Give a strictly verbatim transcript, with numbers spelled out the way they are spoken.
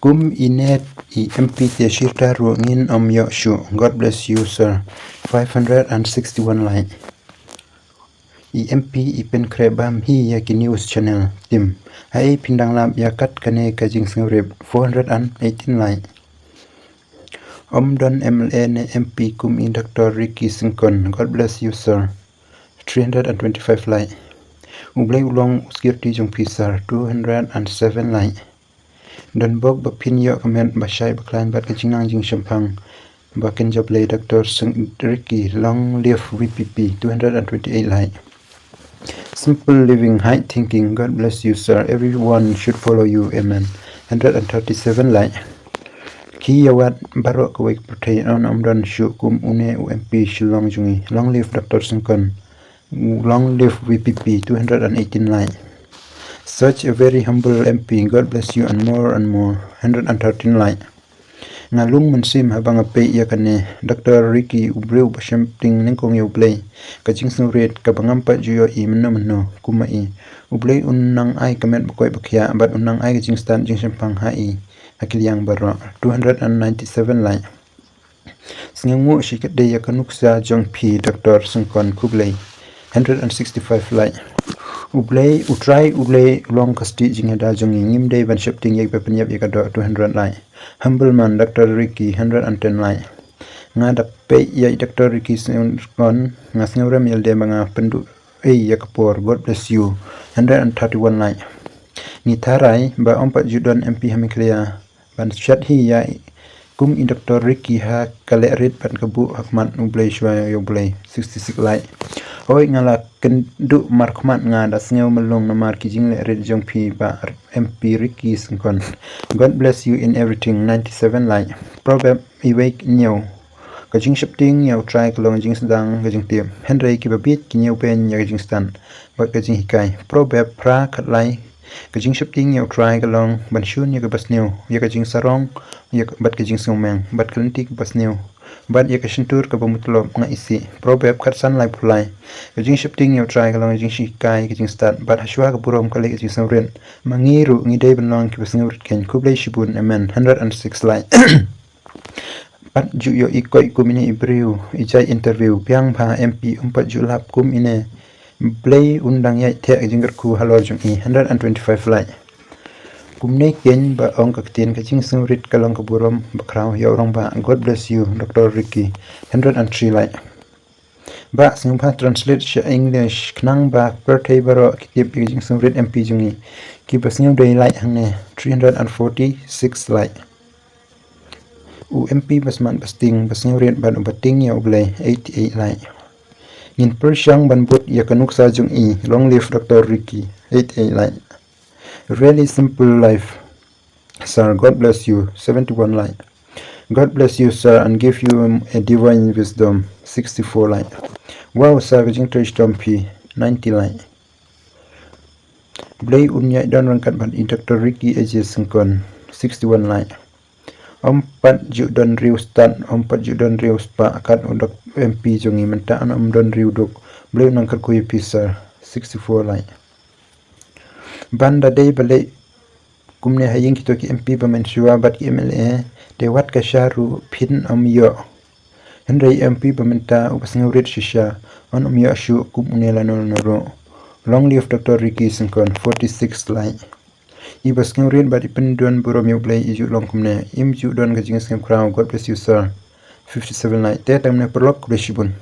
Kum ine i M P te shirta ruh ngin ym ïoh shuh. God bless you, sir. Five hundred and sixty-one like. I M P i pynkhreh bam hi ïa ki news channel. Tim, haei phin dang lap ïa kat kane ka jingsngewrit? Four hundred and eighteen like. Ym don M L A ne M P kum i Doctor Ricky Syngkon. God bless you, sir. Three hundred and twenty-five like. U Blei u long u security jong phi, sir. Two hundred and seven like. Don bok ba phin ïoh ka met ba shai ba khlaiñ bad ka jingnang jingshemphang ba kynja Blei, Doctor Sing-, Ricky, long live V P P. Two hundred and twenty-eight like. Simple living, high thinking. God bless you, sir. Everyone should follow you. Amen. Hundred and thirty-seven like. Ki ïa wad baroh kawei ka pyrthei, ym don shuh kum une u M P Shillong jong ngi. Long live Doctor Syngkon. Long live V P P. Two hundred and eighteen like. Such a very humble M P. God bless you and more and more. Hundred and thirteen like. Nga lung mynsiem haba nga peit ïa kane. Doctor Ricky, u briew ba sheptieng nyngkong ïa u Blei. Ka jingsngewrit kaba ngam pat ju ïohi mynno mynno kum ma i. U Blei un nang ai ka met ba koit ba khiah bad un nang ai ka jingstad jingshemphang ha i ha ki liang baroh. Two hundred and ninety-seven like. Sngewnguh shikatdei ïa ka nuksa jong phi, Doctor Syngkon, khublei. Hundred and sixty-five like. U Blei, U Trai U Blei u long ka stieh jingïada jong ngi, ngim dei ban sheptieng ïa kiba pynïap ïa ka doh. Two hundred like. Humble man, Doctor Ricky. Hundred and ten like. Nga da peit ïa i Doctor Ricky Syngkon, nga sngewrem ïalade ba nga pynduh ei ïa ka por. God bless you. Hundred and thirty-one like. Ngi tharai ba ym pat ju don M P ha Meghalaya ban shet hi ïa i kum i Doctor Ricky ha ka lehrit bad ka buh ha khmat U Blei, shuwa ïa U Blei. Sixty-six like. Oi, nga la kynduh markhmat, nga da sngew myllung namar ki jinglehrit jong phi, Bah M P Ricky Syngkon. God bless you in everything. Ninety-seven like. Proverb iwei hynñiew. Ka jingsheptieng ïa U Trai ka long jingsdang ka jingtip, hynrei kiba bieit ki ñiewbeiñ ïa ka jingstad bad ka jinghikai. Proverb phra khatlai. Ka jingsheptieng ïa U Trai ka long ban shun ïa kaba sniew, ïa ka jingsarong, ïa ka, bad ka jingsngewmeng, bad ka lynti kaba sniew, bad ïa ka shyntur kaba mutlop nga isih. Proverb khatsan laiphew lai. Ka jingsheptieng ïa U Trai ka long ka jinghikai ka jingstad, bad hashuwa ka burom ka leit ka jingsngewrit. Ma ngi ruh ngi dei ban long kiba sngewrit keiñ. Khublei shibun. Amen. Hundred and six like. Pat ju ïohi koit kum ine i briew, i jai interview, biang bha M P, ym pat ju lap kum ine. Blei un dang ïaid theh ka jingkyrkhu halor jong i. Hundred and twenty-five like. Kumne keiñ ba ong ka ktien, ka jingsngewrit ka long ka burom bakhraw ïa u rangbah. God bless you, Doctor Ricky. Hundred and three like. Bah, sngewbha translate sha English khnang ba pyrthei baroh ki tip ïa ka jingsngewrit M P jong ngi. Kiba sngewdei like hangne. Three hundred and forty-six like. U M P ba smat ba sting, ba sngewrit bad uba tieng ïa U Blei. Eighty-eight like. Ngin pyrshang ban bud ïa ka nuksa jong i. Long live Doctor Ricky. Eighty-eight like. Really simple life, sir. God bless you. Seventy-one like. God bless you, sir, and give you a divine wisdom. Sixty-four like. Wow, sir, ka jingtrei shitom phi. Ninety like. Blei un ïaid don ryngkat bad i Doctor Ricky A J Syngkon. Sixty-one like. Ym pat ju don riewstad, ym pat ju don riewspah kat u Dok M P jong ngi mynta, ym don riewduk. Blei un nang kyrkhu ïa phi, sir. Sixty-four like. Ban da dei ba leh kumne ha ïing kito ki M P ba mynshuwa bad ki M L A, te wat ka sha ruh phin ym ïoh. Hynrei M P ba mynta uba sngewrit shisha, yn ym ïoh shuh kum une lano lano ruh. Long live Doctor Ricky Syngkon. Forty-six like. Iba sngewrit bad i pyndon burom ïa U Blei i ju long kumne. Im ju don ka jingsngewkhraw. God bless you, sir. Fifty-seven like. Te tang mynne paralok, khublei shibun.